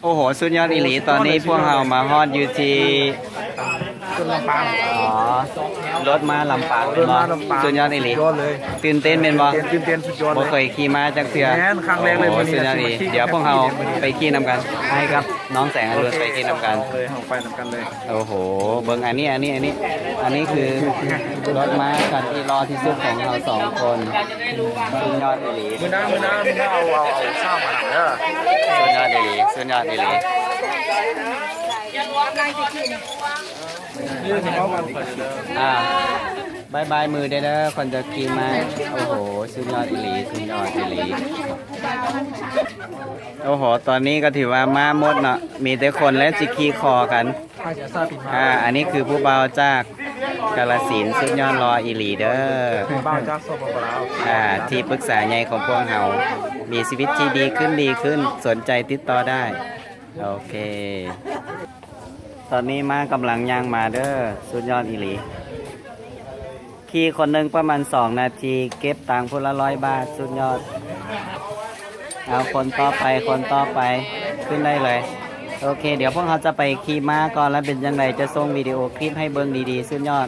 ໂອ້ໂຫ ສຸດຍອດອີ່ຫຼີ. ຕອນນີ້ພວກເຮົາມາຮອດຢູ່ທີ່ ຂຶ້ນລຳປາງ ອໍ ລົດມາລຳປາງ ລົດມາລຳປາງ ເນາະ. ສຸດຍອດອີ່ຫຼີ ສຸດຍອດເລີຍ. ຕື່ນເຕັ້ນແມ່ນບໍ່? ຕື່ນເຕັ້ນ ຕື່ນເຕັ້ນ ສຸດຍອດເລີຍ. ບໍ່ເຄີຍຂີ່ມ້າຈັກເທື່ອ. ແມ່ນ ຄັ້ງແລກເລີຍ. ໂອ້ ສຸດຍອດອີ່ຫຼີ. ດຽວພວກເຮົາໄປຂີ່ນຳກັນ ອ້າຍກັບນ້ອງແສງອະລຸນ ໄປຂີ່ນຳກັນ. ໂອເຄ ເຮົາໄປນຳກັນເລີຍ. ໂອ້ໂຫ ເບິ່ງອັນນີ້ ອັນນີ້ ອັນນີ້ ອັນນີ້ຄືລົດມ້າຄັນທີ່ຫຼໍ່ທີ່ສຸດຂອງເຮົາສອງຄົນ. ສຸດຍອດອີ່ຫຼີ. ມື້ໜ້າ ມື້ໜ້າ ມື້ໜ້າເອົາ ເອົາ ເອົາສາວມານຳເດີ. ສຸດຍອດອີ່ຫຼີ ສຸດຍອດອີ່ຫຼີ. ອ່າ ບາຍບາຍມືແດ່ເດີ ຄົນຈະຂີ່ມ້າ. ໂອ້ໂຫ ສຸດຍອດອີ່ຫຼີ ສຸດຍອດອີ່ຫຼີ. ໂອ້ໂຫ ຕອນນີ້ກໍຖືວ່າມາໝົດເນາະ ມີແຕ່ຄົນແລະຊິຂີ່ຄໍກັນ. ອ່າ ອັນນີ້ຄືຜູ້ບ່າວຈາກກາລະສິນ ສຸດຍອດຫຼໍ່ອີ່ຫຼີເດີ. ຜູ້ບ່າວຈາກ ສປປ ລາວ. ອ່າ ທີ່ປຶກສາໃຫຍ່ຂອງພວກເຮົາ ມີຊີວິດທີ່ດີຂຶ້ນ ດີຂຶ້ນ ສົນໃຈຕິດຕໍ່ໄດ້. ໂອເຄ ຕອນນີ້ມ້າກຳລັງຍ່າງມາເດີ ສຸດຍອດອີ່ຫຼີ. ຂີ່ຄົນໜຶ່ງປະມານສອງນາທີ ເກັບຕັງຜູ້ລະຮ້ອຍບາດ ສຸດຍອດ. ເອົາ ຄົນຕໍ່ໄປ ຄົນຕໍ່ໄປ ຂຶ້ນໄດ້ເລີຍ. ໂອເຄ ດຽວພວກເຮົາຈະໄປຂີ່ມ້າກ່ອນ ແລ້ວເປັນຈັ່ງໃດຈະສົ່ງວິດີໂອຄລິບໃຫ້ເບິ່ງດີໆ ສຸດຍອດ.